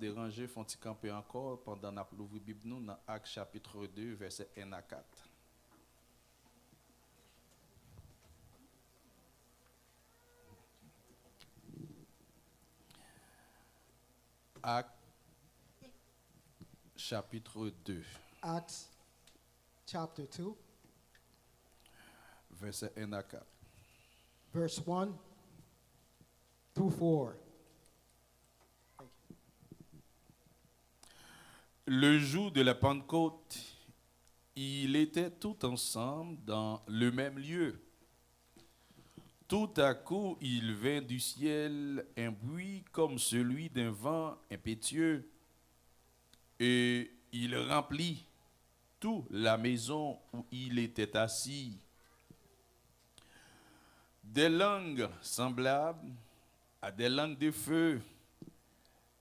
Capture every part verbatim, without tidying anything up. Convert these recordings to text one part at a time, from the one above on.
deranje, fè yon ti kanpe ankò pandan n ap louvri Bib nou nan Ak chapit de, vèsè en a kat. Ak chapit de. Acts chapter two, vèsè en a kat. Verse one through four. Thank you. Le jour de la Pentecôte, ils étaient tout ensemble dans le même lieu. Tout à coup, il vint du ciel un bruit comme celui d'un vent impétueux, et il remplit toute la maison où il était assis. Des langues semblables à des langues de feu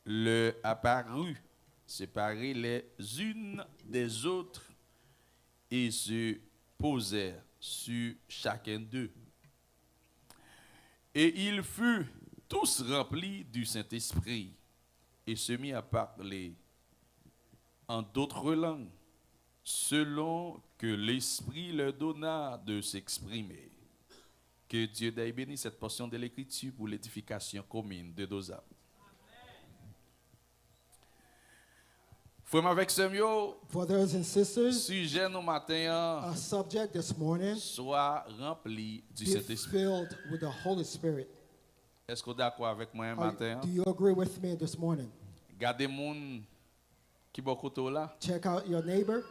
leur apparut, séparées les unes des autres, et se posèrent sur chacun d'eux. Et ils furent tous remplis du Saint-Esprit, et se mirent à parler en d'autres langues, selon que l'Esprit leur donna de s'exprimer. Que Dieu daigne bénisse cette portion de l'Écriture pour l'édification commune de nos âmes. Frè m avèk sè m yo, Brothers and sisters, sijè nou maten an, our subject this morning, swa ranpli di is Sentespri. Filled with the Holy Spirit. Èske w dakò avèk mwen Are- maten an? Do you agree with me this morning? Gade moun ki bò kote w la. Check out your neighbor.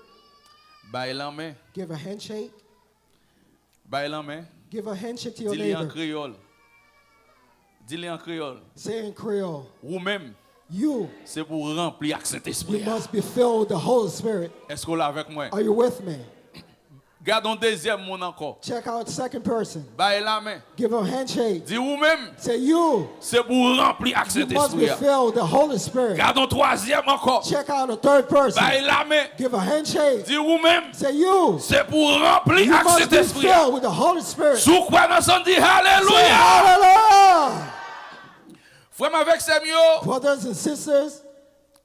Bay lanmen. Give a handshake. Bay lanmen. Give a handshake to your neighbor. Di li an kreyòl. Di li an kreyòl. Say in Creole. Ou menm, you, se pou w ranpli ak Sentespri a. You must be filled with the Holy Spirit. Èske w la avèk mwen? Are you with me? Gade yon dezyèm moun ankò. Check out second person. Bay lanmen. Give a handshake. Di ou menm, say you, se pou w ranpli ak Sentespri a. You must be filled with the Holy Spirit. Gade yon twazyèm ankò. Check out a third person. Bay lanmen. Give a handshake. Di ou menm, say you, se pou w ranpli ak Sentespri a. You must be filled with the Holy Spirit. Si w kwè nan sa, di alelouya. Say hallelujah. Frè m avèk sè m yo, brothers and sisters,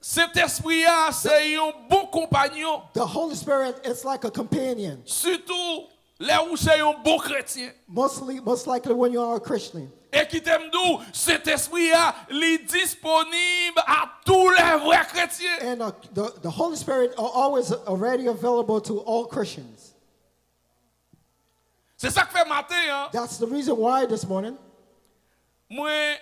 Sentespri a se yon bon konpanyon. The Holy Spirit is like a companion. Sitou lè ou se yon bon kretyen. Mostly, most likely when you are a Christian. E kite m di w, Sentespri a, li disponib a tou lè vrè kretyen. And uh, the, the Holy Spirit are always already available to all Christians. Se sa k fè maten an, that's the reason why this morning, mwen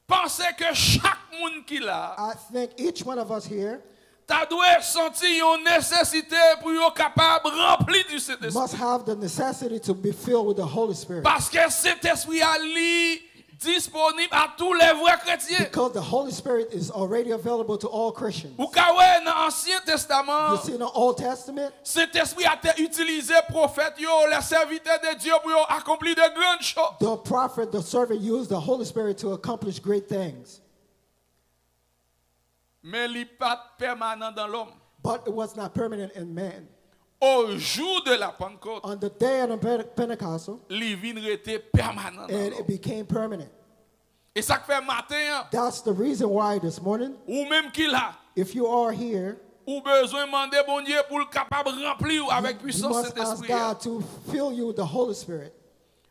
panse ke chak moun ki la, I think each one of us here, ta dwe santi yon nesesite pou yo kapab ranpli di Sentespri. Must have the necessity to be filled with the Holy Spirit. Paske Sentespri a li disponib a tou lè vrè kretyen. Because the Holy Spirit is already available to all Christians. Ou ka wè nan Ansyen Testaman, you see in the Old Testament, Sentespri a te itilize pwofèt yo, les serviteurs de Dieu, pou yo akonpli de grandes choses. The prophet, the servant used the Holy Spirit to accomplish great things. Men li pa t pèmanan nan lòm. But it was not permanent in man. Au jour de la Pentecôte, on the day of the Pente- Pentecostal, li vin rete pèmanan nan lòm. And it became permanent. E sa k fè maten an, that's the reason why this morning, ou menm ki la, if you are here, ou bezwen mande Bondye pou l kapab ranpli w avèk pwisans Sentespri a. You must ask God to fill you with the Holy Spirit.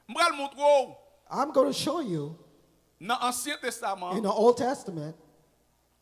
M pral montre w, I'm going to show you, nan Ansyen Testaman, in the Old Testament,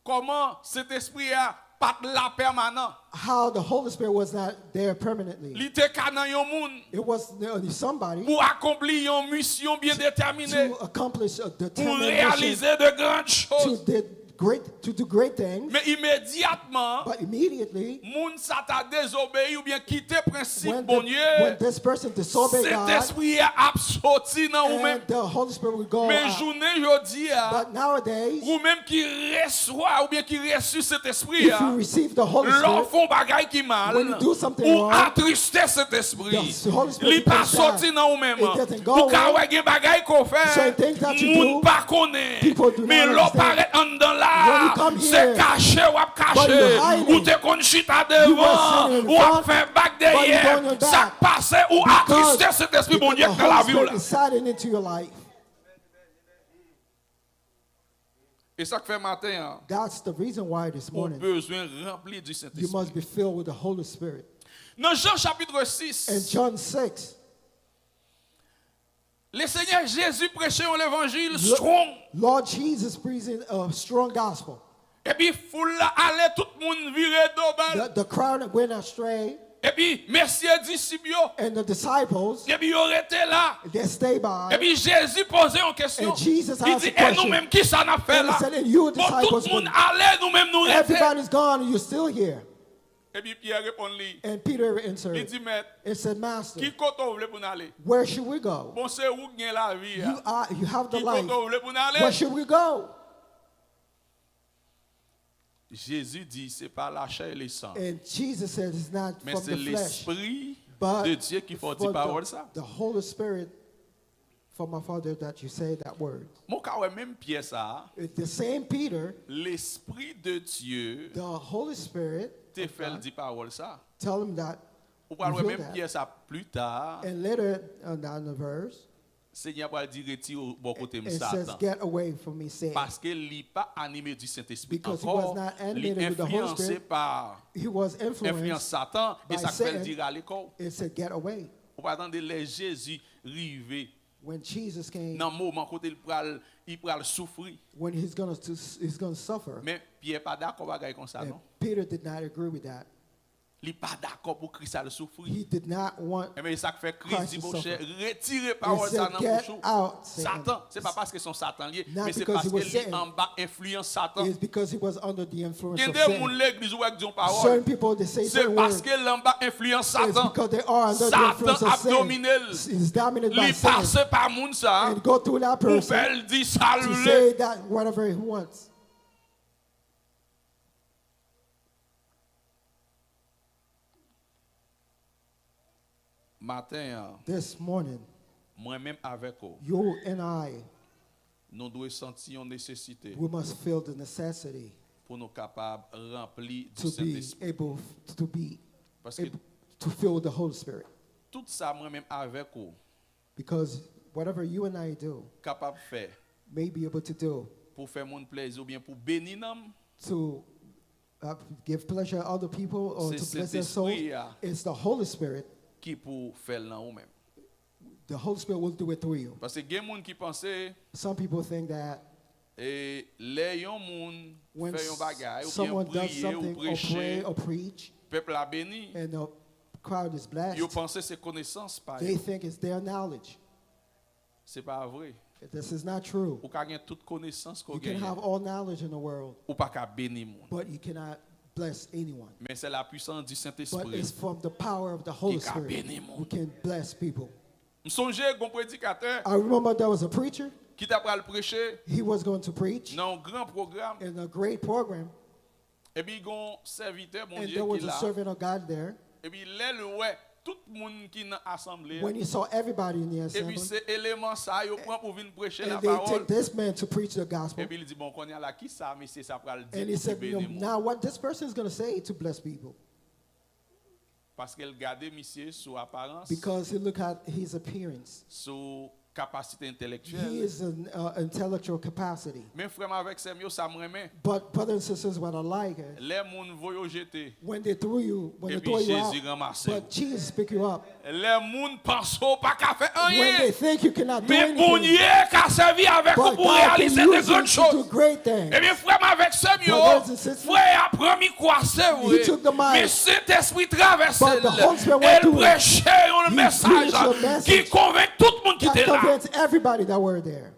kòman Sentespri a pa t la pèmanan. How the Holy Spirit was not there permanently. Li te ka nan yon moun. It was uh, somebody pou akonpli yon misyon byen detèmine, to accomplish a pou determined mission, realize de grandes choses, to did great, to do great things. Men imedyatman, but immediately, moun sa ta dezobeyi oubyen kite prensip Bondye, when this person disobey God, Sentespri a ap soti nan ou menm. And the Holy Spirit will go out. Men jounen jodi a, but nowadays, ou menm ki reswa oubyen ki resi Sentespri a, if you receive the Holy Spirit, lè w fè yon bagay ki mal, when you do something wrong, ou atriste Sentespri. The Holy Spirit becomes sad. Li pa soti nan ou menm. It doesn't go away. Ou ka wè gen bagay ke w fè, certain things that you do, moun pa konnen. People do not understand. Men lè w parèt anndan la, when you come here, se kache w ap kache. But you're hiding. Ou te konn chita devan, w ap fè bak dèyè. But you're going back. Sa k pase, ou atriste Sentespri Bondye k nan lavi w la. Because the Holy Spirit is silent into your life. E sa k fè maten an, That's the reason why this ou morning bezwen ranpli di you must Sentespri. Be filled with the Holy Spirit. Nan Jan chapit In sis, John six, Lesenyè Jezi preche yon levanjil Lo- strong. Lord Jesus preaching a strong gospel. Epi foul la ale, tout moun vire do ba l. The, the crowd went astray, Epi mesye disip yo, and the disciples, epi yo rete la. They stay by. Epi Jezi poze yon kesyon. And Jesus Li asked di, a "E nou question. Menm, ki sa n ap fè And he la?" Said, "And you Bon, tout disciples, moun when ale, nou menm nou rete. Everybody's gone, you're still here." Epi Pyè reponn li. And Peter answered Li di, "Mèt, and said, "Master, ki kote w vle pou n ale?" Where should we go? Bon, se ou k gen lavi a. You, are, you have the Ki life. Kote w vle pou n ale? Where should we go?" Jezi di, "Se pa lachè e lesan, And Jesus said, "It's not men from se the flesh, Lespri but de Dye ki fè w di for pawòl the, sa." The Holy Spirit from my Father that you say that word." Men w ka wè menm Pyè sa a, It's the same Peter, Lespri de Dye the Holy Spirit te of fè l God, di pawòl sa. Tell him that. Ou pral wè Reveal menm that. Pyè sa pli ta. And later on down the verse, Senyè pral di, "Retire w bò kote m, it says, Satan." "Get away from me, Satan." Paske li pa anime di Sentespri Because he was ankò. not Li animated with the Holy enfliyanse Spirit. pa He was enfliyans influenced Satan. E by sa k fè l Satan. Di, "Rale kò w." It said, "Get away." Ou pa tande lè Jezi rive When Jesus came, nan moman kote li pral, li pral soufri. When he's gonna, to, he's gonna suffer. Men Pyè pa dakò bagay konsa, And non. Peter did not agree with that. Li pa dakò pou Kris al soufri. He did not want Enben, e sa k fè Kris Christ di, to "Monchè, suffer. Retire He pawòl sa said, nan "Get bouch ou." Out, Satan." Satan, se pa paske se yon Satan li ye, Not men se because he paske was li Satan. Anba enfliyans Satan. It's because he was under the influence Gen of de moun Satan. legliz ou wè k di yon pawòl. Certain people, they say Se certain words. Paske l anba enfliyans It's Satan. Because they are under the Satan influence of ap Satan. Domine l. Is dominated by Li pase Satan. Pa moun sa a And go through that pou person fè l di sa l To vle. Say that whatever he wants. Maten an, This morning, mwen menm avèk ou, you and I, nou dwe santi yon nesesite we must feel the necessity pou nou kapab ranpli di to be Sentespri. Able to be Paske able to feel the Holy Spirit. Tout sa mwen menm avèk ou Because whatever you and I do kapab fè may be able to do pou fè moun plezi oubyen pou beni nanm, to uh, give pleasure to other people or Se to bless their souls, Sentespri a. It's the Holy Spirit. Ki pou fè l nan ou menm. The Holy Spirit will do it through you. Paske gen moun ki panse Some people think that e lè yon moun when fè yon bagay, oubyen someone does priye ou something or preche, pray or preach, pèp la beni, and the crowd is yo blessed, panse se konesans pa they yo. Think it's their knowledge. Se pa vre. This is not true. Ou ka gen tout konesans ke You w can genyen. Have all knowledge in the world, Ou pa ka beni moun. But you cannot bless anyone. Men se la pwisans di But Sentespri it's from the power of the Holy ki ka Spirit beni who moun. Can bless people. M sonje gon predikatè I remember there was a preacher. Ki ta pral preche He was going to preach nan yon gran pwogram. In a great program. Epi gon sèvitè And Bondye there ki was a la. Servant of God there. Epi lè l wè tout moun ki nan asanble When he saw everybody in the epi assembly, se eleman sa yo pran pou vin preche And la they take pawòl. This man to preach the gospel. Epi li di, "Bon, kounye a la, ki sa mesye sa pral di And he pou said, ki "No, beni moun?" Now what this person is going to say to bless people?" Paske l gade misye sou aparans, Because he looked at his appearance. Sou kapasite He entèlektyèl. Is an uh, intellectual capacity. Men frè m avèk sè m yo, sa m renmen. But brothers and sisters, what I like is Lè moun voye w jete, when they threw you, when they epi throw you out, Jezi ranmase w. But Jesus pick you up. Lè moun panse w pa ka fè When they anyen, think you cannot do men Bondye anything, ka sèvi avèk ou but pou God can reyalize de use gran you to do choz. Great things. Ebyen, frè m avèk sè m yo, Brothers and sisters, frè a pran mikwo a, se vre. He took the mic. Men Sentespri travèse But the l. Holy Spirit E went l through him. Preche yon He mesaj preached a ki message konvenk tout moun ki That te la. Convinced everybody that were there.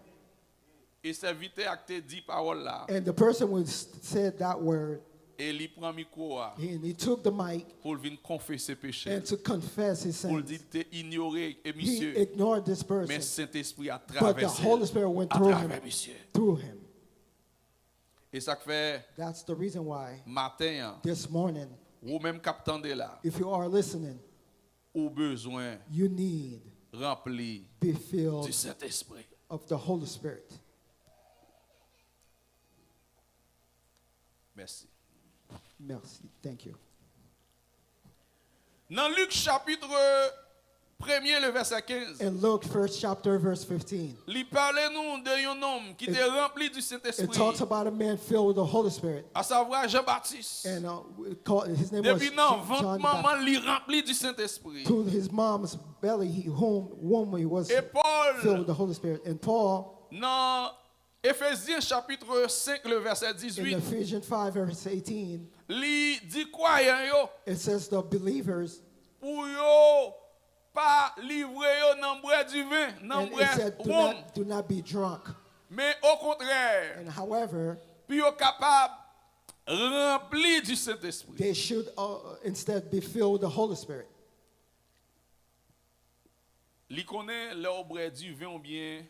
E sèvitè a k te di pawòl la. And the person who s- said that word, E li pran mikwo a. And he took the mic. Pou l vin konfese peche. And to confess his sins. Pou l di l te inyore e He misye. Ignored this person. Men Sentespri a But the travèse Holy Spirit went through him. Atravè misye. Through him. E sa k fè. That's the reason why. Maten an. This morning. Ou menm k ap tande la. If you are listening. Ou bezwen. You need. Ranpli. Be filled. Di Sentespri. Of the Holy Spirit. Mèsi. Merci. Thank you. Nan Lik chapit Premye, le vèsè kenz. In Luke, first chapter, verse fifteen. Li pale nou de yon nonm ki te ranpli di It talks Sentespri, about a man filled with the Holy Spirit. Asavwa Jan Batis. And uh, it called, his name was Depi nan John vant the Baptist. Manman li ranpli di Sentespri. Through his mom's belly, he, whom, whom he was E filled with Pòl, the Holy Spirit. And Paul, nan Efezyen chapit senk, le vèsè in dizuit, Ephesians five, verse eighteen, li di kwayan yo it says the believers, pou yo pa livre yo nan bwè diven, nan and it bwè said, do wonm, not, do not be drunk. men okontrè, And however, pou yo kapab ranpli di Sentespri. They should uh, instead be filled with the Holy Spirit. Li konnen lè w bwè diven oubyen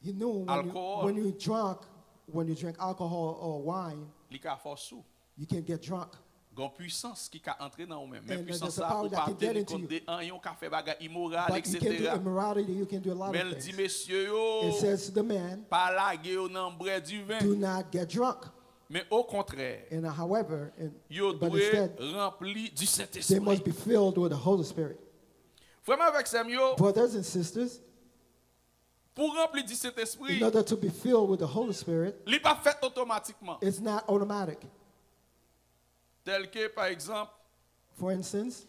He knew when you, alkòl, when you drunk, when you drink alcohol or wine, li ka fè w sou. You can get drunk. Gon pwisans ki ka antre nan ou menm. Men And there's pwisans a sa, power ou that pa can get teni into kont you. De anyen, ou ka fè bagay imoral, But you can do etsetera. Immorality, you can do a lot Men of l di things. Mesye yo, It says to the man, pa lage yo nan bwè diven. Do not get drunk. Men okontrè, And uh, however, and, yo but dwe instead, ranpli di they must Sentespri. Be filled with the Holy Spirit. Frè m avèk sè m yo, Brothers and sisters, pou ranpli di Sentespri, in order to be filled with the Holy Spirit, li pa fèt otomatikman. It's not automatic. Tèlke, pa egzanp, For instance,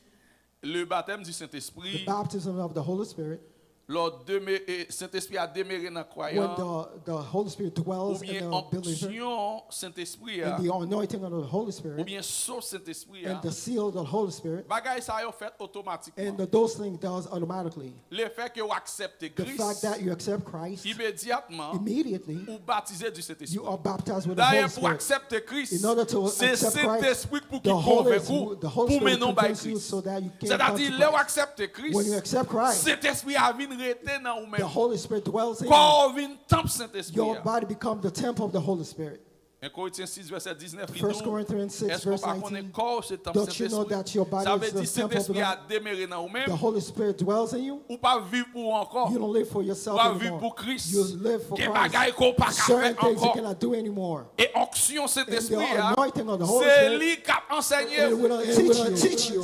le baptême du the Saint-Esprit, baptism of the Holy Spirit, lò deme, e, Sentespri a demere nan when kwayan, the, the Holy Spirit dwells in oubyen the believer, onksyon Sentespri a, and the anointing of the Holy Spirit, oubyen so Sentespri a, and the seal of the Holy Spirit, bagay sa yo fèt and otomatikman. the, those things does automatically. Lefèt ke w aksepte The fact Kris, that you accept Christ, imedyatman, immediately, ou batize di Sentespri. You are baptized with the Dayè, Holy pou Spirit. Aksepte Kris, In order to se accept Christ, Sentespri k pou the ki Holy, konvenk ou, the Holy pou Spirit mennen w bay convinces you Kris. So that you can come Sètadi, to lè w Christ. Aksepte Kris, When you accept Christ, Sentespri a vin rete nan ou the menm. Holy Spirit dwells in Kò you. w vin tanp Sentespri Your a. Body become the temple of the Holy Spirit. En Korentyen sis, vèsè diznèf, li First di w, Corinthians six, èske w verse pa konnen nineteen. Kò w se tanp Don't you know Sentespri? that your body Sa is vle the di temple of the Sentespri a Lord? Demere nan ou menm. The Holy Spirit dwells in you. Ou pa viv pou ou ankò. You don't live for yourself Ou ap viv anymore. Pou Kris. You live for Gen Christ. Bagay ke w pa ka fè Certain things you ankò. Cannot do anymore. E onksyon Sentespri And the a, anointing of the Holy se Spirit, li k ap ansenye It w. Will teach you.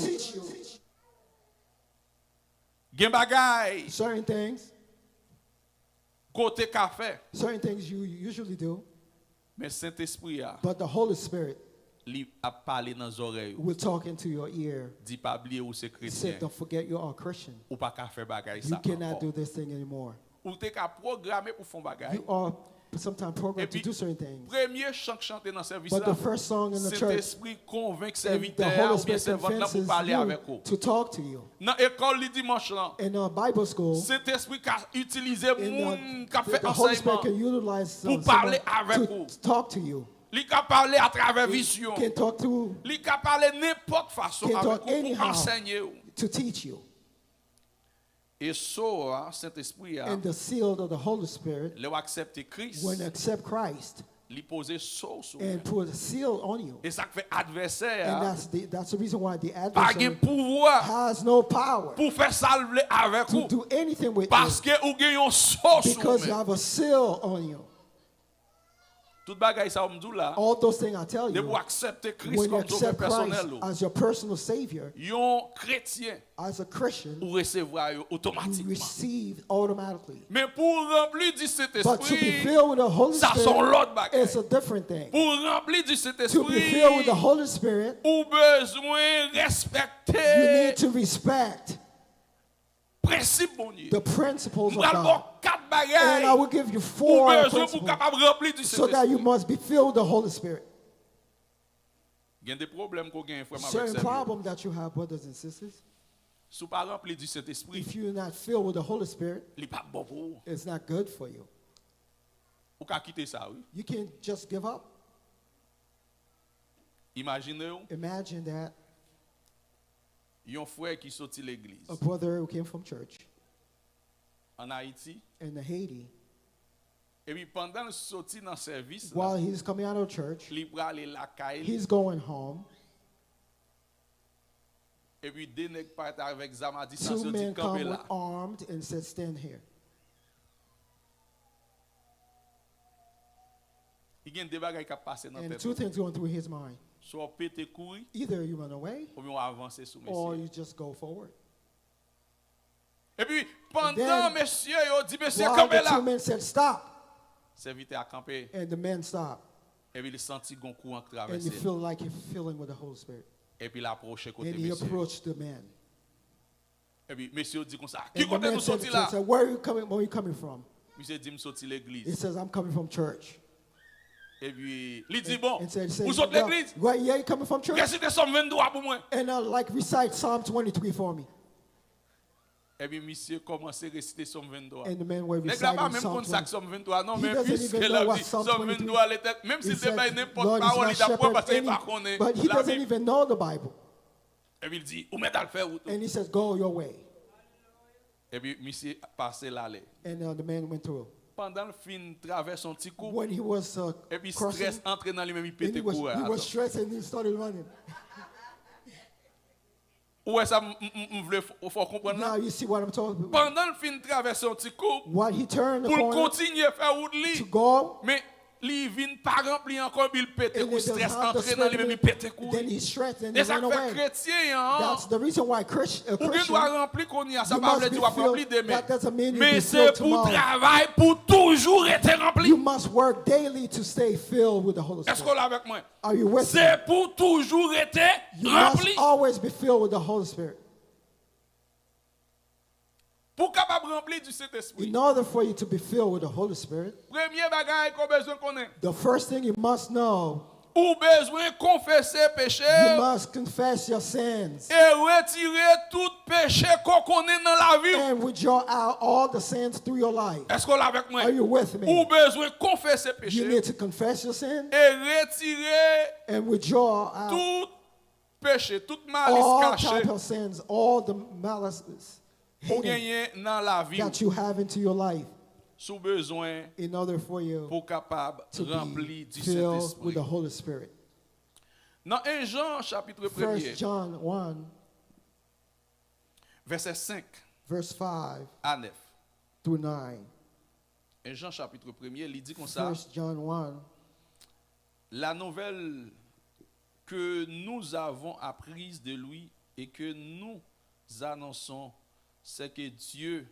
Gen bagay Certain things, kote ka fè. Certain things you usually do. Men Sentespri a, But the Holy Spirit, li ap pale nan zòrèy ou. Will talk into your ear. Di pa bliye ou se He said, kretyen. Don't forget you are a Christian. Ou pa ka fè bagay You sa cannot ankò. Do this thing anymore. Ou te ka pwograme pou fè yon bagay. You are sometimes programmed to Epi, do certain things. Premye chan k chante nan sèvis But the la, first song in the church, Sentespri konvenk And the sèvitè a Holy oubyen Spirit sèvant lan pou convinces pale you avèk ou. To talk to you. Nan ekòl li dimanch lan, In a Bible school, Sentespri ka itilize in moun the, k ap the, fè the Holy Spirit ansèyman can utilize pou some- pale someone avèk ou. To talk to you. Li ka pale atrave He vizyon. Can talk to, Li ka pale nenpòt fason Can avèk talk ou pou anyhow. Ansenye ou. To teach you. E so a, Sentespri a, And the seal of the Holy Spirit, lè w aksepte Kris, When you accept Christ li poze so w sou And ou. Put a seal on you. E sa k fè advèsè And a that's the, that's the reason Why the pa gen adversary pouvwa Has no power pou fè sa l vle avèk To ou. Do anything with you Paske ou gen yon so sou ou Because you menm. Have a seal on you. Tout bagay sa yo m di w la, All those things I tell depi w you, aksepte Kris When you kòm sovè accept Christ pèsonèl ou, As your personal Savior, yon kretyen, As a Christian, ou resevwa yo You otomatikman. Receive automatically. Men pou w ranpli di But to be Sentespri, filled with the Holy sa s on Spirit lòt bagay. Is a different thing. Pou w ranpli di To be filled with the Sentespri, Holy Spirit, ou bezwen You need respekte to respect prensip Bondye. The principles M of pral ba w God. Kat And I bagay will give you ou four bezwen pou w principles kapab ranpli di So that you Sentespri. Must be filled with the Holy Spirit. Gen de pwoblèm ke w genyen, frè m avèk Certain sè m yo. Problem that you have, brothers and sisters, Si w pa ranpli di Sentespri, If you're not filled with the Holy Spirit, li p ap bon pou ou. It's not good for you. Ou ka kite sa, wi. You can't just give up. Imajine w, Imagine that yon frè ki soti legliz a brother who came from church ann Ayiti, in Haiti. Epi pandan l soti nan sèvis la, While he's coming out of church, li prale lakay li. He's going home. Epi de nèg parèt avèk zam a distans, Two yo di, men "Kanpe come la." With armed and said, "Stand here." Li gen de bagay k ap pase nan And tèt two li. Things going through his mind. Swa w pete kouri, Either you run away oubyen w avanse sou or mesye. You just go forward. Epi, pandan mesye yo di mesye kanpe la, the two men said, "Stop." Sèvitè a kanpe. And the man stopped. Epi li santi gon kouran k travèse li. And he feel like he filling with the Holy Spirit. Epi l apwoche kote mesye yo. And he approached the man. Epi mesye yo di konsa, "Ki kote nou soti la?" Said, "Where are you coming, where are you coming from?" Misye di, "M soti legliz." He says, "I'm coming from church." Epi li di, "Bon, ou sot legliz? Well, yeah, you coming from church?" Resite Sòm venntwa pou mwen. And uh, like, recite Psalm twenty-three for me. Epi misye kòmanse resite Sòm venntwa. And the man were reciting Psalm twenty. Nèg la pa menm konn sa k Sòm venntwa non, men piske l ap di Sòm venntwa, Letènèl, menm si l te bay nenpòt pawòl, li t ap pran paske li pa konnen Labib. But he doesn't even know the Bible. Epi l di, "Ou mèt al fè wout ou." And he says, "Go your way." Epi misye pase l ale. And uh, the man went through. Pandan l fin travèse yon ti koup, epi strès antre nan li menm, li pete kouri atò. When he was, uh, crossing, he was stressed and he started running. Ou wè sa m, m, m, m vle fò w konprann la? Now you see what I'm talking about. Pandan l fin travèse yon ti koup, pou l kontinye fè wout li, men li vin pa ranpli ankò, epi l pete kouri, strès antre nan li menm, li pete kouri. Then he stressed and he ran away. E sa k fè kretyen an, ou gen dwa ranpli kounye a, sa pa vle di w ap ranpli demen. Men se pou travay pou toujou rete ranpli. You must work daily to stay filled with the Holy Spirit. Èske w la avèk mwen? Are you with me? Se pou toujou rete ranpli. You must always be filled with the Holy Spirit. Pou w kapab ranpli di Sentespri. In order for you to be filled with the Holy Spirit, premye bagay ke w bezwen konnen, the first thing you must know, ou bezwen konfese peche w. You must confess your sins. E retire tout peche ke w konnen nan lavi w. And withdraw out all the sins through your life. Èske w la avèk mwen? Are you with me? Ou bezwen konfese peche w. You need to confess your sin. E retire and withdraw out tout peche, tout malis kache. All type of sins, all the malices ou genyen nan lavi w, that you have into your life, si w bezwen, in order for you, pou w kapab to be ranpli di filled with the Sentespri. Holy Spirit. Nan en Jan chapit premye, First John one, vèsè senk verse five a nèf. Through nine. En Jan chapit premye, li di konsa, First John one, la nouvelle que nous avons apprise de lui et que nous annonçons, c'est que Dieu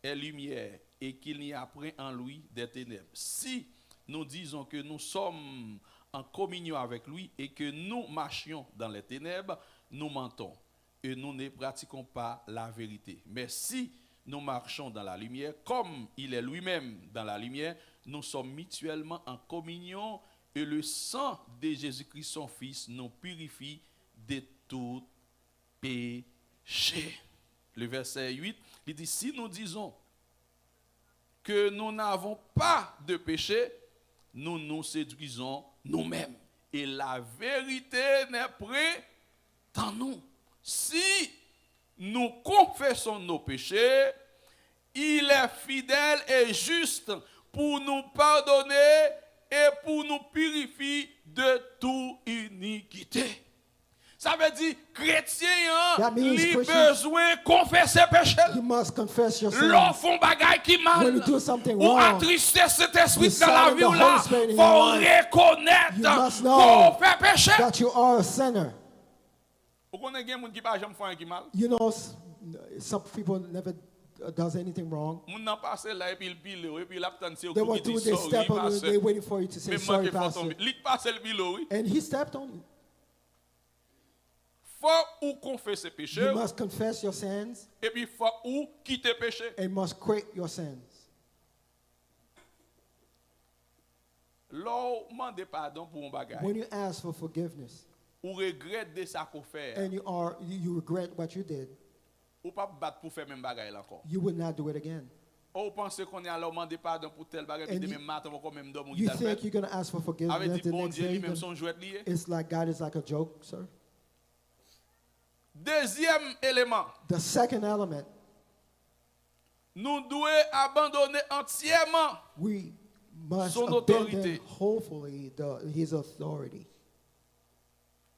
est lumière et qu'il n'y a point en lui des ténèbres. Si nous disons que nous sommes en communion avec lui et que nous marchons dans les ténèbres, nous mentons et nous ne pratiquons pas la vérité. Mais si nous marchons dans la lumière, comme il est lui-même dans la lumière, nous sommes mutuellement en communion et le sang de Jésus-Christ, son Fils, nous purifie de tout péché. Le verset huit, il dit, si nous disons que nous n'avons pas de péché, nous nous séduisons nous-mêmes. Et la vérité n'est point en nous. Si nous confessons nos péchés, il est fidèle et juste pour nous pardonner et pour nous purifier de toute iniquité. Sa vle di, kretyen an, li bezwen konfese peche l. You must confess your sins. Lè w fè yon bagay ki mal, ou atriste Sentespri nan lavi w la, fò w rekonèt ke w fè peche. That you are a sinner. Ou konnen gen moun ki pa janm fè anyen ki mal? You know, s- some people never uh, does anything wrong. Moun nan pase la epi l pile w, epi l ap tann se ou ki di sorry, pastè. They were doing, they step on you, they waiting for you to say, "Sorry, pastor." Li k pase l pile w, wi. And he stepped on you. Fò ou konfese peche w. You must confess your sins. Epi fò ou kite peche. And must quit your sins. Lè w mande padon pou yon bagay, when you ask for forgiveness, ou regrèt de sa ke w fè a, and you are you, you regret what you did, ou p ap bat pou fè menm bagay la ankò. You will not do it again. Ou panse kounye a lè w mande padon pou tèl bagay, epi demen maten w ankò menm dòmi w ki ta fèt. You think you're gonna ask for forgiveness, the next day you gonna, it's like God is like a joke, sir. Dezyèm eleman. The second element. Nou dwe abandone antyèman son otorite. We must abandon wholly the, his authority.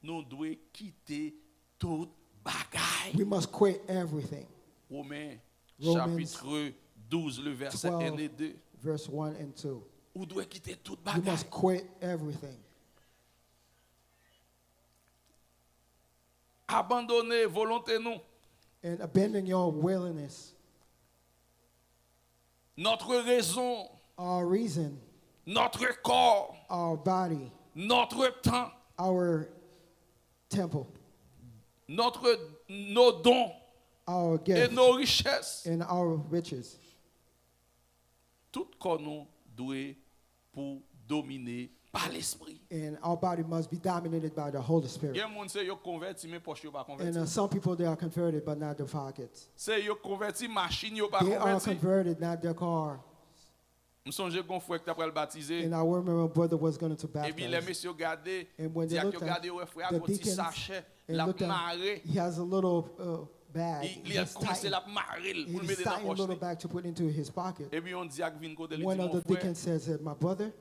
Nou dwe kite tout bagay. We must quit everything. Women, Romans chapitre douze, le verset un et deux. Verse one and two. Ou dwe kite tout bagay. You must quit everything. Abandone volonte nou. And abandon your willingness. Notre raison, our reason, notre corps, our body, notre temps, our temple, notre, nos dons our et gifts, nos richesses. And our riches. Tout kò nou dwe pou domine pa Lespri. And our body must be dominated by the Holy Spirit. Gen moun se yo konvèti, men pòch yo pa And konvèti. Uh, some people, they are converted, but not their pockets. Se yo konvèti, machin yo pa They are konvèti. Converted, not their car. M sonje gon frè ki t ap pral batize. And I remember a brother was going to baptize. Epi lè mesye yo gade, And when they dyak looked yo at gade yo wè frè a the gon ti deacons sachè, and l ap looked at, mare. He has a little uh, bag. Li li ap kòmanse l ap mare l pou l mete nan pòch li. Bag to put into his pocket. Epi yon dyak vin kote li One di, of the mon frè, deacons says, "My brother,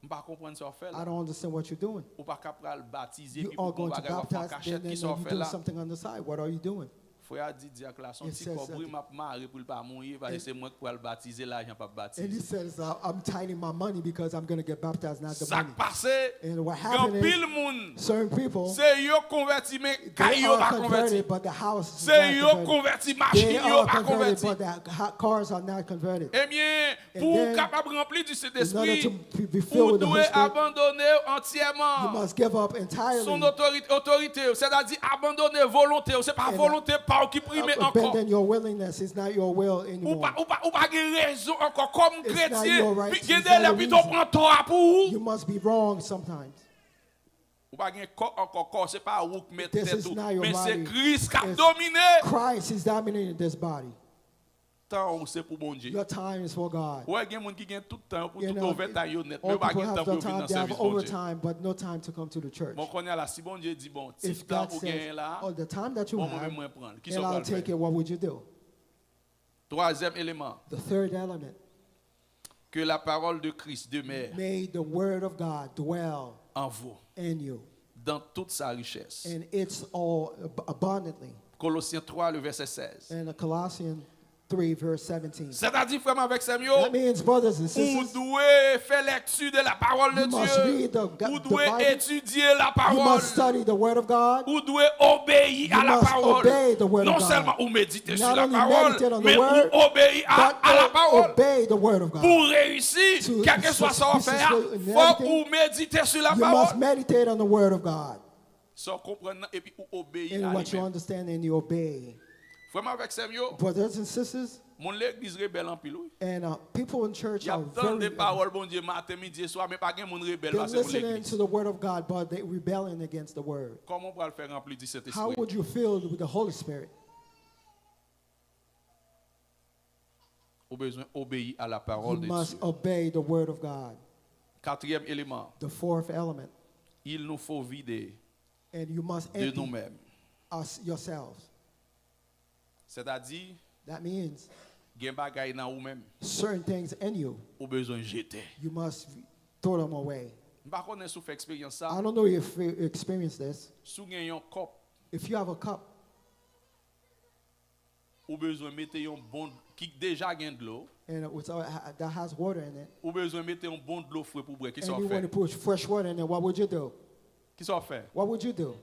m pa konprann sa w fè I la. Don't Understand what you're doing. Ou pa ka pral batize You epi pou are gon Going to bagay w ap fè an Baptize, kachèt. Then Kisa w you fè Doing la? Something on the side. What are you doing?" Frè a di dyak la, se yon ti kòb wi m ap mare pou l pa mouye, paske se mwen k pral batize, lajan p ap batize. And he says, "Uh, I'm tithing my money because I'm going to get baptized, not the Sa money." K pase, And what gen happened pil is, moun, certain people, se yo konvèti, men kay they yo pa are konvèti. Converted, but the house is Se not yo Converted. Konvèti, They machin yo are pa Converted, Konvèti. But the ha- cars are not converted. Ebyen, And pou w then, kapab ranpli di In order Sentespri, to be, be ou filled with the dwe Holy Spirit, abandone you antyèman must give up entirely. Son otorite, otorite, sètadi abandone volonte w. Se pa And, uh, volonte pa w ki prime ankò. Abandon your willingness. It's not your will Ou anymore. Pa, ou, pa, ou pa gen rezon ankò kòm It's not kretyen. Your right. Pi- Gen It's de not lè your pito w reason. Pran tò a pou ou. You must be wrong sometimes. Ou pa gen kò ankò, kò se pa ou k mèt This tèt is ou, not your men se body. Kris k ap It's domine. Christ is dominating this body. Tan ou se pou Bondye. Your time is for God. Ou wè gen moun ki gen tout tan yo pou You tout know, overtime yo nèt, men all yo pa people gen have tan the pou yo vin time, nan they have sèvis Bondye. Overtime, but no time to come to the church. Bon, kounye a la, si Bondye di, bon, ti If tan God ou genyen says, la, "Oh, the time that you bon, mwen have, menm mwen pran l. Kisa and ou I'll pral take fè? It," what would you do? Twazyèm eleman, The third element, que la parole de Christ demeure may the word of God dwell en vous, in you, dans toute sa richesse. And it's all ab- abundantly. Colossiens trois, le verset seize. And Colossians three, verse seventeen. Sètadi, frè m avèk sè m yo, That means, brothers and ou sisters, dwe fè lèkti de la parole de you must Dieu. Read the, go- Ou the dwe Bible. etidye la You parole. Must study the word of God. Ou dwe obeyi You a la must parole. Obey the word Non of God. Sèlman ou medite sou Not la Only parole, Meditate on the men word, ou obeyi a, but a la parole. Obey the word of God. Pou w reyisi, To kèlkeswa sa w ap fè a, successful in fòk everything, ou medite sou la You must parole. Meditate on the word of God. Sa w konprann nan, epi ou obeyi And a what li you menm. Understand and you obey. Frè m avèk sè m yo, Brothers and sisters, moun legliz rebèl anpil, wi. And uh, people in church Y are ap tande very. Pawòl Bondye maten, midi e swa, men pa gen moun rebèl They're pase moun listening legliz. To the word of God, but they rebelling against the word. Kòman w pral fè ranpli di How Sentespri? Would you fill with the Holy Spirit? Ou bezwen obeyi a la parole You de must Dieu. Obey the word of God. Katriyèm eleman, The fourth element, il nous faut vider and you must de empty nous-mêmes. Us yourselves. Sètadi, That means gen bagay nan ou menm, certain things in you, ou bezwen jete. You must throw them away. M pa konnen si w fè eksperyans sa. I don't know if you experience this. Si w gen yon kòp, If you have a cup, ou bezwen mete yon bon, ki deja gen dlo, And it's, uh, ha- that has water in it. Ou bezwen mete yon bon dlo fre pou bwè. Kisa And w you fè? Want to put fresh water in it. What would you do? Kisa w fè? What would you do?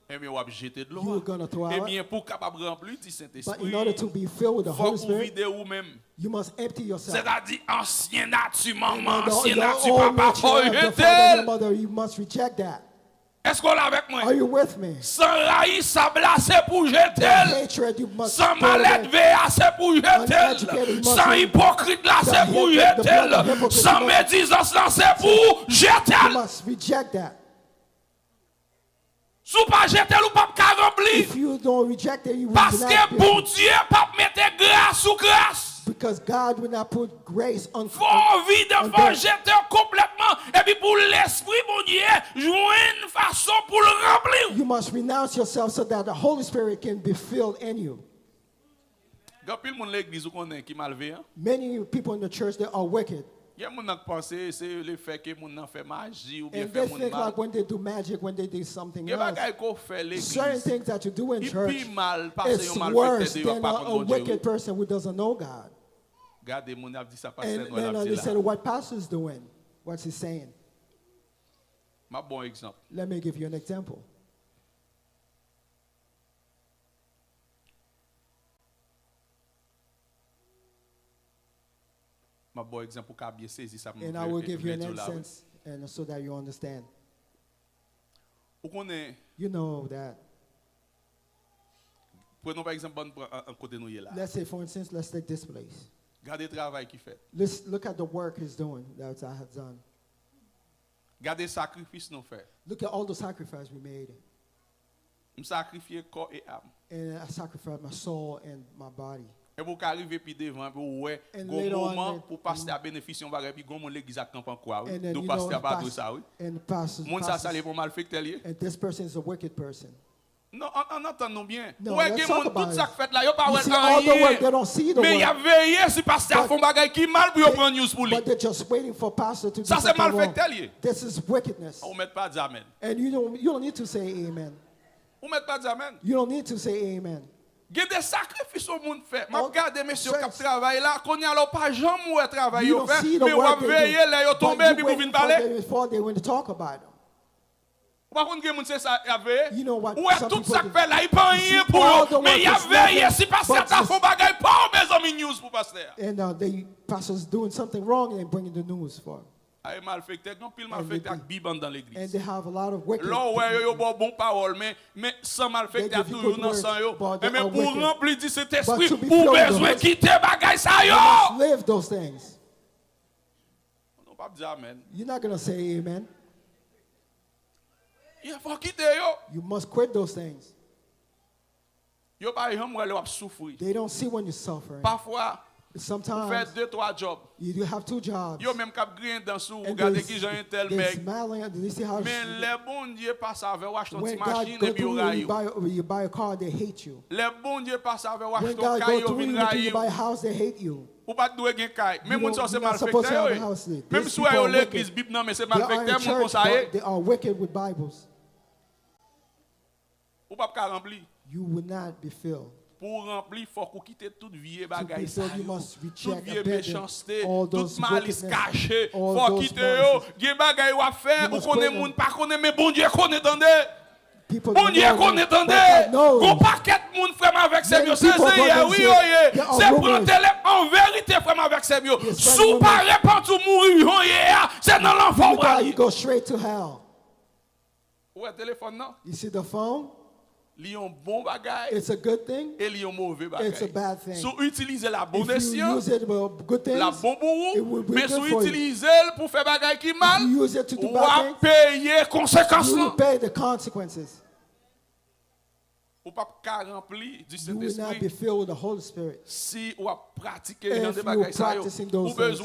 Ebyen, w ap jete dlo You a. Gonna throw out. Ebyen, pou w kapab ranpli di Sentespri, But in order to be filled with the Holy fòk ou Spirit, vide ou menm. You must empty yourself. Sètadi, ansyen nati manman, And the- ansyen your nati old papa, nature, fò w the jete father and l. Mother, you must reject that. Èske w la avèk mwen? Are you with me? San rayisab la, se pou jete The l. hatred, you must San throw it away. Malèdve a, se pou jete l. Uneducated, you must San reject. Ipokrit la, se The pou hypocrite, the jete l. blood of hypocrite, San you must- medizans la, se pou jete You l. Must reject that. Si w pa jete l, ou p ap ka ranpli. If you don't reject it, you will Paske not be. Bondye p ap mete gras sou gras. Because God will not put grace on. Fò w vide, on fò w them. Jete w konplètman. Epi pou Lespri Bondye jwenn fason pou l ranpli w. You must renounce yourself so that the Holy Spirit can be filled in you. Gen anpil moun legliz ou konnen ki malveyan. Many people in the church, they are wicked. Gen moun nan k panse se lefèke moun nan fè maji oubyen And fè they moun think mal. Like when they do magic, when they do something Gen else. Bagay ke w fè Certain legliz, Things that you do in li church, pi mal pase It's yon malfektè Worse deyò Than pa a, konn a Bondye. Wicked Wi. Person who doesn't know God. Gade moun ap di sa pastè And nwè l then ap uh, di They la. Said, "What pastor's doing? What's he saying?" M ap ba w egzanp. Let me give you an example. M ap ba w egzanp pou w ka byen sezi sa m vle di w la. And I will give you an instance, and so that you understand. Ou konnen, you know that. Prenons pa egzanp, bann pran an, an kote nou ye la. Let's say, for instance, let's take this place. Gade travay ki fèt. Let's look at the work he's doing, that I have done. Gade sakrifis nou fè. Look at all the sacrifice we made. M sakrifye kò e am. And I sacrificed my soul and my body. Epi w ka rive pi devan, epi w wè, gon moman pou pastè a benefisye yon bagay, epi gon moun legliz a kanpe an kwa, wi. Donk pastè a pa dwe sa, wi. Moun sa, sa li pou malfektè li ye. And this person is a wicked person. Non, ann, ann antann nou byen. Ou wè gen moun, tout sa k fèt la, yo pa wè l anyen. Men y ap veye si pastè a fè yon bagay ki mal pou yo pran news pou li. Sa se malfektè li ye. Ou mèt pa di amèn. And you don't, you don't need to say amen. Ou mèt pa di amèn. You don't need to say amen. Gen de sakrifis yon moun fè. M ap gade mesye yo k ap travay la, kounye a la w pa janm wè travay yo fè, men w ap veye lè yo tonbe epi pou vin pale. Ou pa konn gen moun se sa y ap veye? Ou wè tout sa k fè la, li pa anyen pou yo, men y ap veye si pastè a ta fè yon bagay pa w, mezanmi, news pou pastè a. And uh, they pastors doing something wrong and bringing the news for. Ay malfektè, gen anpil malfektè ak bib anndan legliz. And they have a lot of wicked people. Lè w wè yo, yo ba w bon pawòl, men, men san malfektè a toujou nan san yo. Enben, pou w ranpli di Sentespri, ou bezwen kite bagay sa yo. You must live those things. Nou p ap di amèn. You're not gonna say amen. Yeah, fò w kite yo. You must quit those things. Yo pa janm wè lè w ap soufri. They don't see when you're suffering. Pafwa, ou fè de twa djòb. Sometimes you do have two jobs. Yo menm k ap griyen dan sou ou, gade kijan entèl mèg. Men lè Bondye pase avè w, achte yon ti machin, epi yo rayi w. When God go through you, you buy, you buy a car, they hate you. Lè Bondye pase avè w, achte yon kay, yo vin rayi w. When God go through you, you buy a house, they hate you. Ou pa t dwe gen kay. Menm moun sa yo se malfektè yo ye. Menm si w wè yo legliz, Bib nan men, se malfektè moun konsa ye. They are in church, but they are wicked with Bibles. Ou p ap ka ranpli. You will not be filled. Pou w ranpli, fòk ou kite tout vye bagay sa yo. To be filled, you must reject, abandon all those wickedness, all those malicious. Tout malis kache, fò w kite yo. Gen bagay w ap fè, ou konnen moun pa konnen, men Bondye konnen, tande. Bondye konnen, tande. Gon pakèt moun, frè m avèk sè m yo, se zeyè wi yo ye. Se pran tele, an verite, frè m avèk sè m yo. Si w pa repanti, w mouri jan w ye a, se nan lanfè w prale. You die, you go straight to hell. Ou wè telefòn nan? You see the phone? Li yon bon bagay. It's a good thing. E li yon move bagay. It's a bad thing. Si w itilize l a bon esyan, l ap bon pou ou. If you use it for good things, it will be good for you. Men si w itilize l pou fè bagay ki mal, w ap peye konsekans lan. If you use it to do bad things, you will pay the consequences. Ou p ap ka ranpli di Sentespri si w ap pratike jan de bagay sa yo. If you are practicing those things,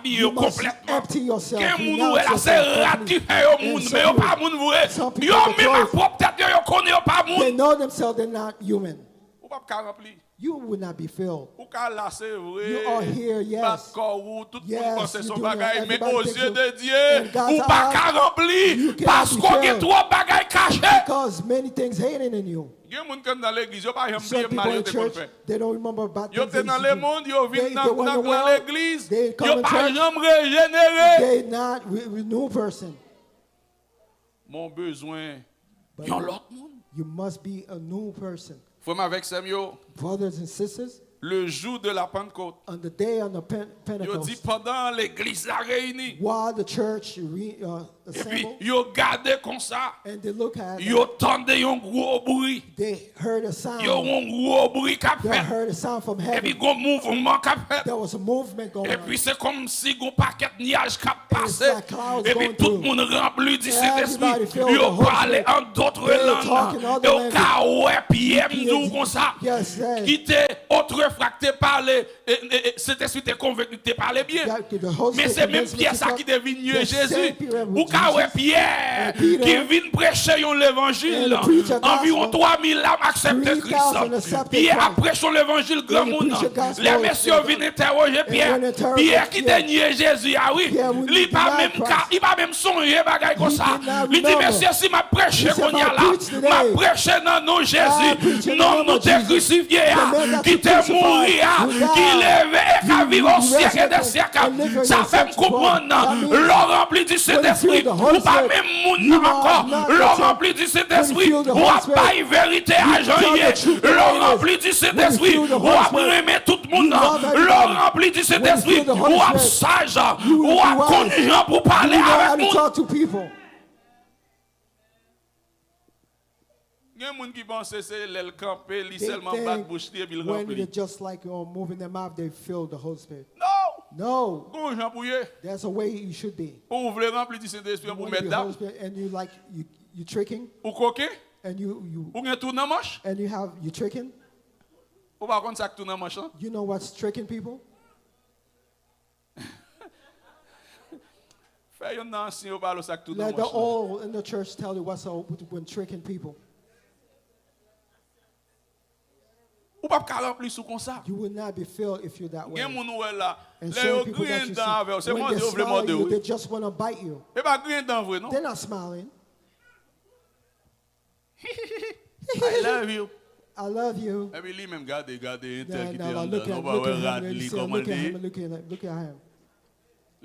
you must empty yourself, renounce yourself completely, and say, "Thank you." Gen moun ou wè la se rad ki fè yo moun, men yo pa moun vre. Some people, because they know themselves, they not human. Yo menm ak pwòp tèt yo, yo konnen yo pa moun. Ou p ap ka ranpli. You will not be filled. Ou ka la, se vre. You are here, yes. Bat kò w, tout moun panse se yon bagay, men o zye de Dye, ou pa ka ranpli, paske w gen twòp bagay kache. Yes, you do, you have everybody thinks you, you can be filled, because many things hidden in you. Gen moun k anndan legliz, yo pa janm bliye mal yo te konn fè. Some people in church, they don't remember bad things they used to do. Yo te nan lemonn, yo vin nan, nan gran legliz, yo pa janm rejenere. They, they were in the world, they come in church, they not re-, renew person. Men w bezwen yon lòt moun. But you must be a new person. Frè m avèk sè m yo, brothers and sisters, le jour de la Pentecôte, on the day of the Pen-, Pentecost, yo di pandan legliz la reyini, while the church re-, uh, assembled, epi yo gade konsa, and they look at it, yo tande yon gwo bri. They heard a sound. Yo, yon gwo bri k ap fèt. They heard a sound from heaven. Epi gon mouvman k ap fèt. There was a movement going on. Epi se kòmsi gon pakèt nyaj k ap pase. It's like clouds going through. Epi tout moun ranpli di Sentespri. Everybody filled with the Holy Spirit. Yo pale an dòt lang. They talk in other language. Yo ka wè Pyè, m di w konsa, yes, yes, ki te otrefwa k te pale, e, e, e, Sentespri te konvenk li, te pale byen. Men se menm Pyè sa ki te vin nye Jezi. Ou ka wè Pyè ki vin preche yon levanjil. Anviwon twa mil lam aksepte Kris. Pyè ap preche yon levanjil granmoun. Lè mesye yo vin entèwoje Pyè, Pyè ki te nye Jezi a, wi, li pa menm ka, li pa menm sonje bagay konsa. Li di, "Mesye, si m ap preche kounye a la, m ap preche nan non Jezi, nonm nou te krisifye a, ki te mouri a, ki leve e k ap viv o syèk e dè syèk." Sa fè m konprann, lè w ranpli di Sentespri, Ou pa menm moun nan ankò. Lè w ranpli di Sentespri, w ap bay verite a jan l ye. Lè w ranpli di Sentespri, w ap renmen tout moun nan. Lè w ranpli di Sentespri, w ap saj, w ap konn jan pou pale avèk moun. Gen moun ki panse se lè l kanpe, li sèlman bat bouch li epi l ranpli. When they just like, oh, moving their mouth, they fill the Holy Spirit. No! No! Gon jan pou ye. There's a way you should be. Ou vle ranpli di Sentespri an pou mèt dam? And you like, you, you tricking? Ou koken? And you, you, ou gen tou nan manch? And you have, you tricking? Ou pa konn sa k tou nan manch lan? You know what's tricking people? Fè youn nan ansyen yo pale w sa k tou nan manch lan. Let the old in the church tell you what's up with, when tricking people. Ou p ap ka ranpli sou konsa. You will not be filled if you're that way. Gen moun ou wè la, lè yo griyen dan avè w, se mòde yo vle mòde w wi. They just want to bite you. E pa griyen dan vre non. They're not smiling. I love you. I love you. Epi li menm gade, gade entèl ki te anndan, nou pa wè rad li kòman l te ye? Look at him.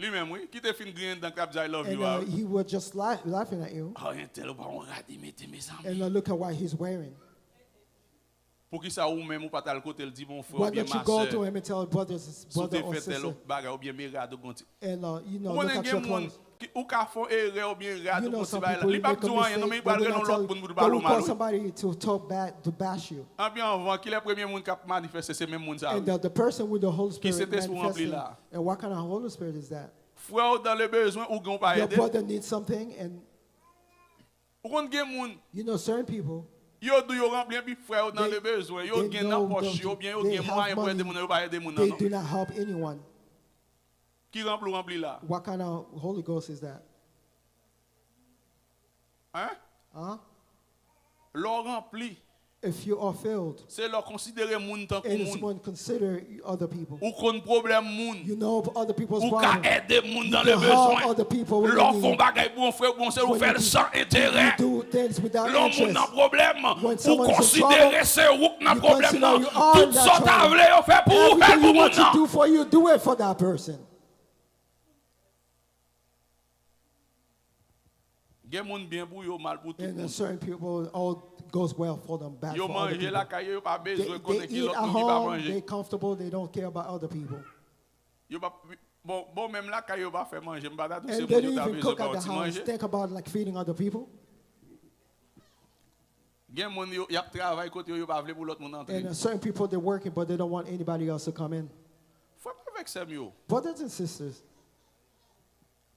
Li menm wi, ki te fin griyen dan k ap di I love you a wi. He was just laughing at you. Oh, entèl ou pa wè rad li mete mezanmi. And uh, look at what he's wearing. Poukisa ou menm ou pa t al kote l di bon frè oubyen ma sè, si w te fè tèl bagay oubyen men rad ou gonti. And uh, you know, look at your clothes. Ou konnen gen moun ki, ou ka fè yon erè oubyen rad ou gonti bagay la. Li p ap di w anyen non, men li pral rele yon lòt moun pou l pale w mal wi. Anpi anvan, kilè premye moun k ap manifeste se menm moun sa wi. Ki Sentespri w ranpli la? Frè w dans le besoin, ou gen w pa ede l. Ou konn gen moun, yo di yo ranpli epi frè yo dans le besoin, yo gen nan pòch yo oubyen yo gen mwayen pou ede moun nan, yo pa ede moun nan non. Ki ranpli w ranpli la? What kind of Holy Ghost is that? Hein? Lè w ranpli, if you are filled, se lè w konsidere moun tankou moun. When consider other people. Ou konn pwoblèm moun. You know other people's problems. Ou ka ede moun dans le besoin. Lè w fè yon bagay pou yon frè ou pou yon sè, ou fè l san enterè. Lè yon moun nan pwoblèm, ou konsidere se ou k nan pwoblèm nan. Tout sa w ta vle yo fè pou ou, fè l pou moun nan. Everything you want to do for you, do it for that person. Gen moun byen pou yo, mal pou tout moun. And certain people, all goes well for them, bad for other people. Yo manje lakay yo, yo pa bezwen konnen ki lòt moun ki pa manje. They eat at home, they comfortable, they don't care about other people. Yo pa, bon, bon, menm lakay yo pa fè manje, m pa ta di w se moun yo ta bezwen ba yo ti manje. And they don't even cook at the house, think about like feeding other people. Gen moun yo, y ap travay kote yo, yo pa vle pou lòt moun antre. And uh, certain people, they're working, but they don't want anybody else to come in. Frè m avèk sè m yo. Brothers and sisters,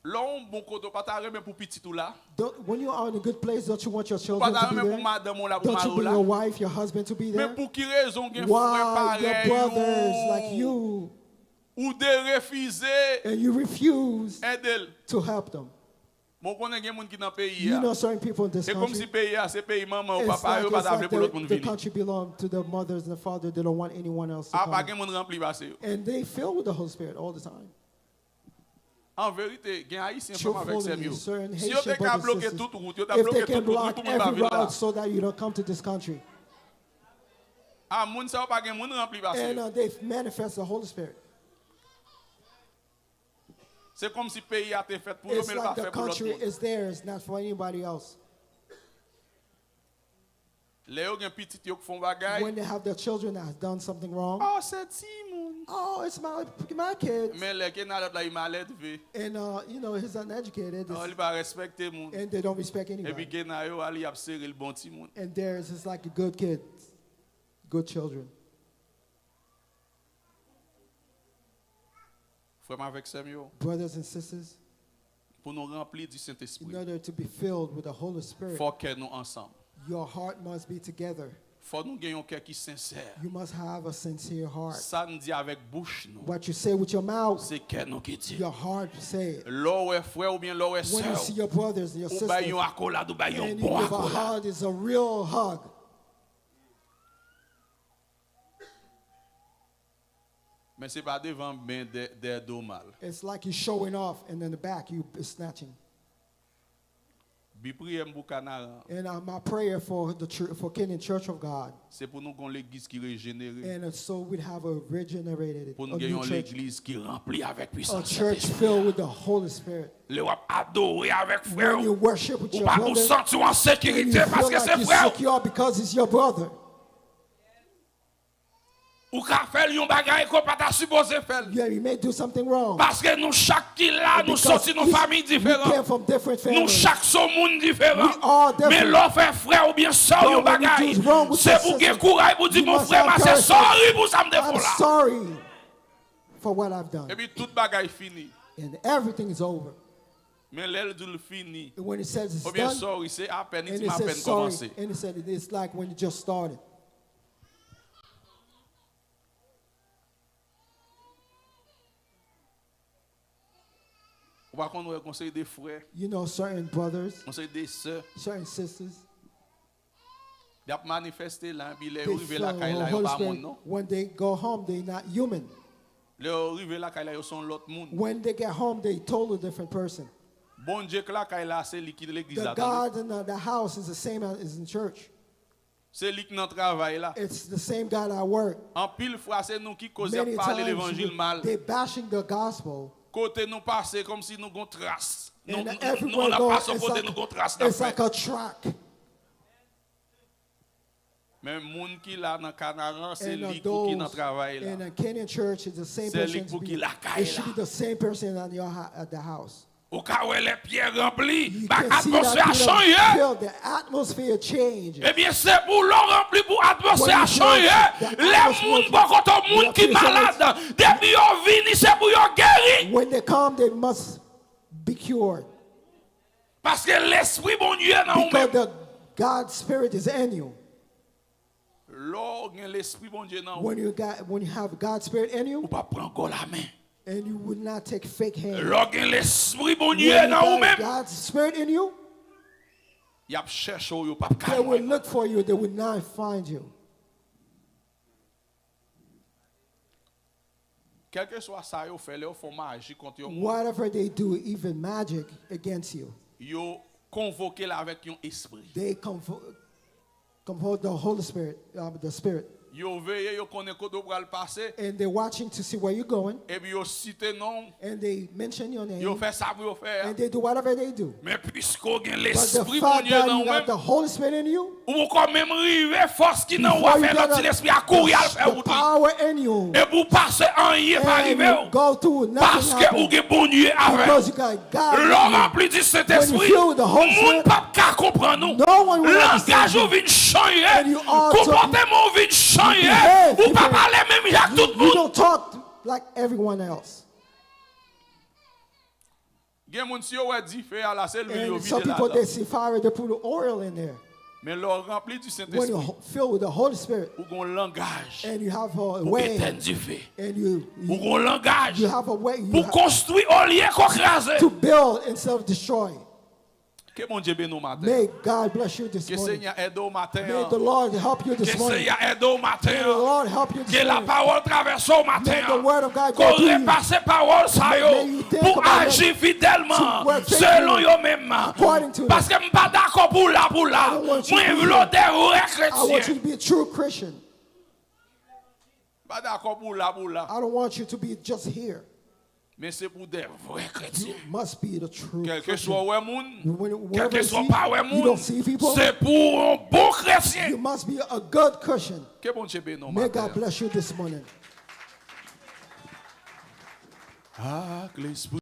lè w yon bon kote, w pa ta renmen pou pitit ou la? Don't, when you are in a good place, don't you want your children to be there? Ou pa ta renmen pou madanm ou la, pou mari w la? Don't you want your wife, your husband to be there? Men pou ki rezon gen frè parèy ou? Why your brothers like you, ou derefize ede l? And you refuse to help them. Bon, ou konnen gen moun ki nan peyi a. You know certain people in this country. Se kòmsi peyi a se peyi manman yo, papa yo, yo pa ta vle pou lòt moun vini. It's like the, the country belong to their mothers and the father. They don't want anyone else to come. Apa gen moun ranpli pase yo. And they fill with the Holy Spirit all the time. An verite, gen Ayisyen frè m avèk sè m yo. Truthfully, certain Haitian brothers and sisters, if they can block every route so that you don't come to this country. Si yo te ka bloke tout wout pou yo pa vin la, yo. A, moun sa yo pa gen moun ranpli pase yo. And uh, they manifest the Holy Spirit. Se kòmsi peyi a te fèt pou yo, men l pa fèt pou lòt moun. It's like the country is theirs, not for anybody else. Lè yo gen pitit yo k fè yon bagay. When they have their children that has done something wrong. Oh, se timoun. Oh, it's my, my kid. Men lè ke nan lòt la, li maledve. And uh, you know, he's uneducated. Oh, li pa respekte moun. And they don't respect anybody. Epi ke nan yo a, li ap sere l bon timoun. And theirs is like a good kid, good children. Frè m avèk sè m yo, brothers and sisters, pou nou ranpli di Sentespri, in order to be filled with the Holy Spirit, fò kè nou ansanm. Your heart must be together. Fò nou gen yon kè ki sensè. You must have a sincere heart. Sa n di avèk bouch nou, what you say with your mouth, se kè nou ki di l. Your heart say it. Lè w wè frè w oubyen lè w wè sè w, when you see your brothers and your sisters, ou bay yon akolad, ou bay yon bon akolad. And you give a hug, it's a real hug. Men se pa devan, men dè, dèyè do mal. It's like you showing off and in the back you snatching. Bi priyè m pou Kanaran an, And uh, my prayer for the church, for Canaan Church of God, se pou nou gen yon legliz ki rejenere. And so we'd have a regenerated, Pou a nou gen new yon church. Legliz ki ranpli avèk A pwisans church Sentespri. Filled with the Holy Spirit. Lè w ap adore avèk frè When you w, worship with ou your pa pou brother, santi w an and you sekirite feel paske like se you're frè w. Secure because he's your brother. Ou ka fè l yon bagay ke w pa ta sipoze fè l. Yeah, you may do something wrong. Paske nou chak ki la, nou Because soti nan each- fanmi we diferan. Came from different Nou families. Chak se yon moun diferan. We all different. Men lè w fè frè oubyen sè w yon But when you bagay, do wrong with se your pou w sister, gen kouraj pou w di, you "Bon, must frè, have ma sè, courage. Sòri pou sa m te fè I'm w la." Sorry for what I've done. Epi tout bagay fini. And everything is over. Men lè l di l fini, And when it says it's oubyen done, sòri, se apèn, li and di it m apèn says sorry, kòmanse. And it said it's like when you just started. Ou pa konn wè konsèy de frè, You know, certain brothers, konsèy de sè, certain sisters, y ap manifeste la, epi lè they yo rive feel lakay la, the yo Holy pa moun Spirit. Non. When they go home, they're not human. Lè yo rive lakay la, yo se yon lòt moun. When they get home, they totally different person. Bondye k lakay la, se li ki legliz The la, tande. God in the, the house is the same as in church. Se li k nan travay la. It's the same God at work. Anpil fwa, se nou ki koz y ap Many pale times levanjil we- mal. They bashing the gospel. Kote nou pase, kòmsi nou gon tras. Nou, And nou, nou, everywhere nou go, pase it's kote like, nou gon tras n ap it's like fè. A track. Men moun ki la nan Kanaran, se And uh, li pou ki nan those travay in la. a Canaan church is the same Se li person. Pou ki It lakay should la. Be the same person at your hou- at the house. Ou ka wè lè pyè ranpli, You ba can see that atmosfè a Peter chanje. Feel the atmosphere change. Ebyen, se pou lè w ranpli pou atmosfè a When you feel chanje. the Lè atmosphere moun bò kote w, moun will ki feel so malad, depi yo vini, se pou yo geri. When they come, they must be cured. Paske Lespri Bondye nan ou Because menm. The God's Spirit is in you. Lè w gen Lespri Bondye nan ou, When you got when you have God's Spirit in ou you, p ap pran gòl a men. And you will not take fake hand. Lè w gen Lespri Bondye When you nan ou got menm, God's Spirit in you, y ap chèche w, yo p ap ka they will jwenn. Look for you. They will not find you. Kèlkeswa sa yo fè, lè yo fè yon maji kont yon moun, Whatever they do, even magic against you, yo konvoke l avèk yon espri. They convo- convoke the Holy Spirit, um, the Spirit. Yo veye, yo konnen kote w pral pase, And they're watching to see where you're going. Epi yo site non w, And they mention your name. Yo fè sa pou yo fè a. And they do whatever they do. Men piske w gen But the Lespri fact Bondye that nan you w got menm, the Holy Spirit in you, ou poko menm rive, fòs ki nan ou before a you fè got lòt the, Lespri a kouri al fè the wout li. Power in you, Epi w pase, anyen pa and rive you w. Go through, nothing Paske ou happen. Gen Bondye avè w. Because you got God Lè w in you. Ranpli di When you Sentespri, fill with the Holy moun Spirit, p ap ka konprann ou. No one will Langaj understand ou you. Vin chanje. And you are to Konpòteman w vin chanje. Behave Ou pa different. Pale menm jan ak You, tout you moun. Don't talk like everyone else. Gen moun, si yo wè dife a la, se lwil yo And some vide people, they ladan. See fire, they put oil in there. Men lè w ranpli di When you Sentespri, ho- fill with the Holy Spirit, ou gen yon langaj and you have a pou way, etèn dife. And you, Ou gen yon langaj you have a way you pou have konstwi olye ke w kraze. To build instead of destroy. Ke Bondye beni w maten. May God bless you this Ke morning. Senyè ede w maten. May the Lord help you Ke this morning. Senyè ede w maten. May the Lord help you this Ke morning. Lapawòl travèse w maten. May the word of God Ke w go through you. Repase pawòl sa yo May you think pou about aji it. Fidelman To work faithfully. Selon yo menm. According to Paske m pa dakò pou w la pou w la. I don't want you Mwen to be vle w here. De vrè I want you kretyen. To be a true Christian. M pa dakò pou w la pou w la. I don't want you to be just here. Men se pou de vrè kretyen. You must be the true Kèlkeswa Christian. W wè moun, When- wherever you kèlkeswa see, w pa wè you moun, don't see people, se pou w yon bon kretyen. You must be a good Christian. Ke Bondye beni w May maten. God Bless you this morning. Ak Lespri.